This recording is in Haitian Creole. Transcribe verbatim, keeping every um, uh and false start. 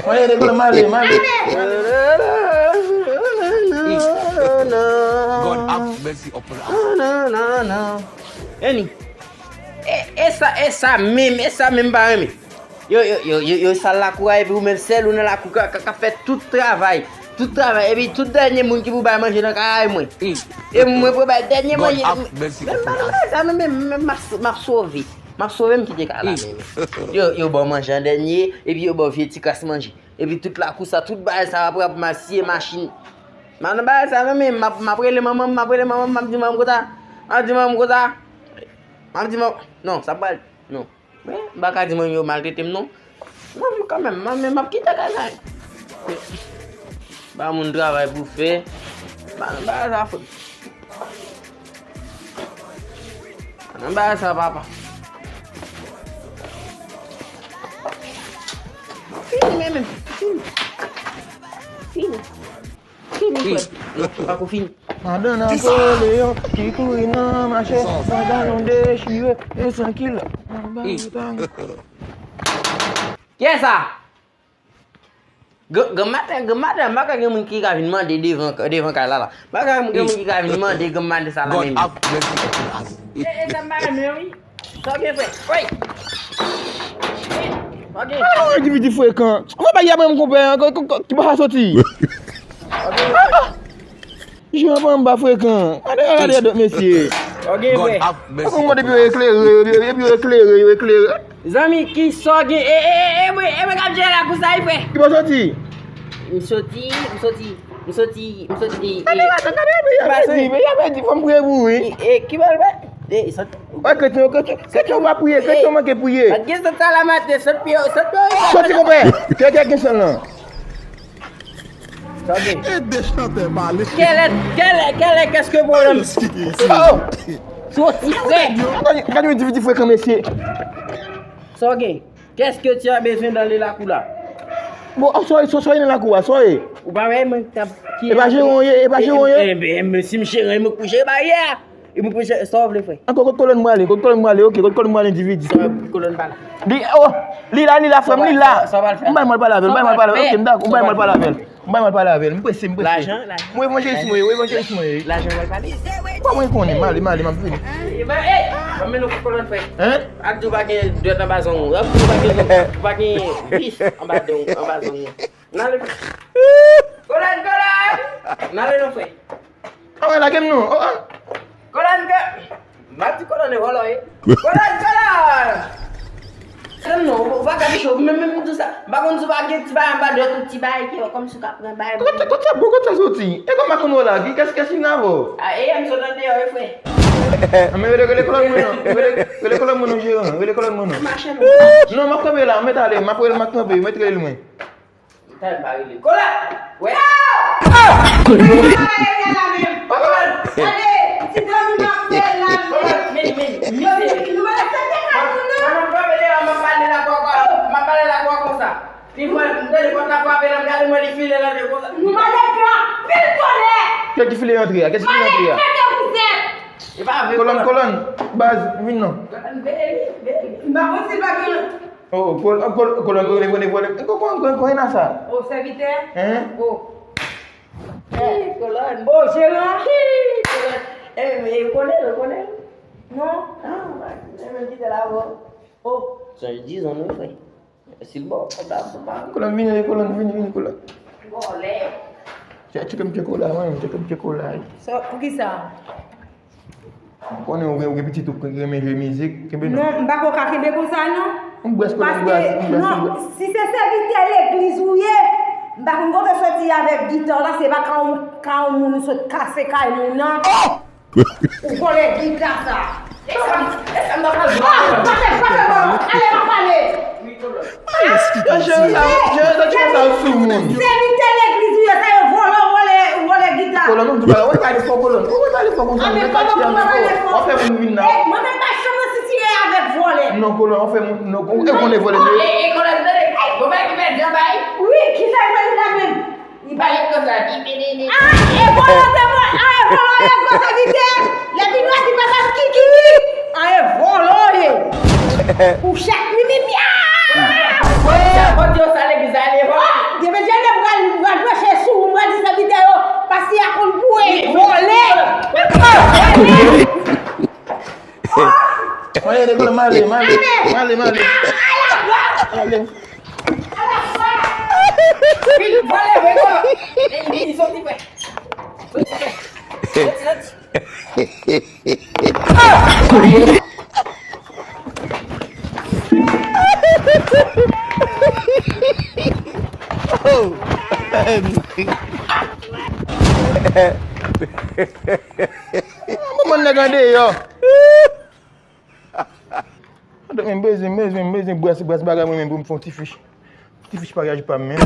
Mwen rete kole, m ale, m ale. God have mercy upon us. Annie, e, e sa, e sa menm, e sa menm pa renmen. Yo, yo, yo, yo, yo sal lakou a, epi ou menm sèl ou nan lakou ka, ka, ka fè tout travay. Tout travay, epi tout dènye moun ki pou bay manje nan kay mwen. E mwen pou bay dènye manje. Menm pa nan bagay sa, menm, menm, menm m ap, m ap sove. M ap sove, m kite kay la, menm. Yo, yo ba w manje an dènye, epi yo ba w vye ti kras manje. Epi tout lakou sa, tout bagay sa, apre ap masiye machin. M ap nan bagay sa, non, men m ap, m ap rele manman m, m ap rele manman m, m ap di manman m konsa. M ap di manman m konsa. M ap di manman, non, sa pral, non. Men, m pa ka di manman yo maltrete m, non. M ap viv kanmenm, men m ap kite kay sa. Ba moun travay pou fè. Ba, ba sa fè. Nan bagay sa, papa. Fini, men, men. Fini. Fini. Fini, frè. Pako fini. Madanm nan kole yo, ki kouri nan mache, pantalon dechire, e san kilo. Kiyès sa? Granmaten, granmaten, m pa kwè gen moun ki ka vin mande devan, devan kay la la. M pa kwè gen moun ki ka vin mande granmaten sa la menm. E, e, sa m pa renmen, wi. Sa w gen, frè? Wi. Ok. Ah, endividi frekan. Ou pa bay a mwen, konpè, ki pa soti. Jean pa anba frekan. Gade, gade dòt mesye. Ok, frè. Ou konn mwen depi yo eklere, depi yo eklere, yo eklere. Zanmi, ki sa w gen? E, e, e, e, mwen, e, mwen k ap jere la pou sa, wi, frè. Ki bò w soti? M soti, m soti, m soti, m soti. Gade, gade, gade, y ap pèdi, y ap pèdi, fò m priye pou ou, wi. E, e, ki bò l fè? E, soti. Wè, kretyen, kretyen, kretyen pa priye, kretyen manke priye. Gad gen sòt sa la maten, sòt pye, sòt pye. Soti, konpè. Kè, kè gen san lan. Sa gen. E de chantè pale. Quel est, quel est, quel est, qu'est-ce que problème? Oh! Soti, frè. Gade, gade yon endividi frekan, mesye. Sa gen. Qu'est-ce que tu as besoin dans le lakou la? Bon, oh, soye, soye, soye nan lakou a, soye. Ou pa wè mwen k ap... E pa jeran w ye, e pa jeran w ye. E, e, e, si m jeran, mwen k pou jere baryè a. E mwen k pou jere, sa w vle, frè? Ankò, kot kolòn mwen ale, kot kolòn mwen ale, ok, kot kolòn mwen ale, endividi. Sa w vle, kolòn pa la. Li, oh, li la, li la, frè m, li la. Sa w pral fè? M bay mwen pale avè l, m bay mwen pale avè l, ok, m dakò, m bay mwen pale avè l. M bay mwen pale avè l, m prese, m prese. Lajan, lajan. Mwen evanjelis mwen ye, mwen evanjelis mwen ye. Lajan w pral pale. Bon, mwen konnen, m ale, m ale, m ap vini. E, ba, e, ban m mennen w kot kolòn, frè. Hein? Ak di w pa gen dwèt anba zong ou. Ak di w pa gen zong, ou pa gen vis anba zong, anba zong ou. N ale. Kolòn, kolòn! N ale non, frè. Ah, wè, lage m non. Oh, ah. Kolòn, ke... M ap di kolòn e vòlò ye. Kolòn, kolòn! Tann non, ou pa ka piche w, menm, menm tou sa. M pa konn si w pa gen ti bagay anba dwèt ou, ti bagay ki kòmsi w ka pran bagay. Kote, kote sa, bon, kote sa soti? E kòman konn wè la? Ki, kès, kès ki vin avè w? A, e, m sot andeyò, wi, frè. Ann men rele, rele kolòn mwen non. Rele, rele kolòn mwen non, jeran. Rele kolòn mwen non. Mache non. Non, m ap kanpe la, m mèt ale, m ap rele, m ap kanpe, m mèt rele l mwen. Sa m pa rele. Kola! Wè. Kola! Gade, ti zanmi m ap fè la, men. Men, men, men. Yo, men, nou pa respekte kay moun nan. Mwen, mwen, mwen, mwen, mwen, mwen pale la kwa, kwa. Mwen pale la kwa konsa. Li mwen, m tande pòt la frape la, m gade mwen, li file la de konsa. Nou malèt gen anpil kòlè. Kèl ki file rantre a? Kèl ki file rantre a? Malèt pete kouzèt. E pa vre, kolòn, kolòn. Kolòn, baz, vin non. Kolòn, vini, vini. M pa konn si l pa gen. Oh, kol-, kol-, kolòn, kolòn, kolòn, kolòn. Ko-, ko-, ko-, ko-, sa? Oh, sèvitè? Hein? Oh. Hi, kolòn. Oh, jeran. Hi, kolòn. E, e, konnen l, konnen l? Non. Ah, e menm ki te la, bon. Oh. Sa di zon nou, frè. Si l bon, kòb la, bon, pa. Kolòn, vini, kolòn, vini, vini, kolòn. Vòlè. Tcheke m, tcheke w la, mwen, tcheke m, tcheke w la. Sa, poukisa? M konnen ou gen, ou gen pitit ou ki renmen jwe mizik, kenbe non. Non, m pa ko ka kenbe konsa non. M bwès, kolòn, m bwès, m bwès, m bwès. Paske, non, si se sèvitè legliz ou ye, m pa konn kote w soti avèk gita w la, se pa ka yon, ka yon moun ou sot kase kay moun nan. Ou vòlè gita sa. E sa, e sa m ta pral jwe. Ah, pa fè, pa fè bò. Ale, pa pale. Yo, jere sa, jere sa, jere sa sou moun. Sèvitè legliz ou ye, sa yo vòlè, vòlè, vòlè gita. Kolòn, ou di pa, ou pale fò, kolòn. Ou pale fò konsa, men pa ti an. W ap fè moun vin nan. Eh, mwen menm pa janm nan sitire avèk vòlè. Non, kolòn, w ap fè moun, non, ou konnen vòlè. E, e, kolòn, tande. Bon, bay ki pèdi an bay. Wi, ki sa l pèdi la menm? Li pale konsa, li, li, li, li. Ah, e vòlò te vòlò, ah, e vòlò ye, gwo sèvitè. Lè vin la, di papa m kikiri. Ah, e vòlò ye. Ou chèf, mi, mi, mi, ah! Mwen ale, mwen ale, mwen ale, mwen ale, mwen ale. Mwen ale. Vin, vole, vole. Vin, vin, soti, frè. Soti, frè. Soti, soti. Oh. Manman nèg andeyò. Mwen bezwen, mwen bezwen, mwen bezwen bras, bras bagay mwen menm pou m fè yon ti fich. Ti fich paryaj pa m menm.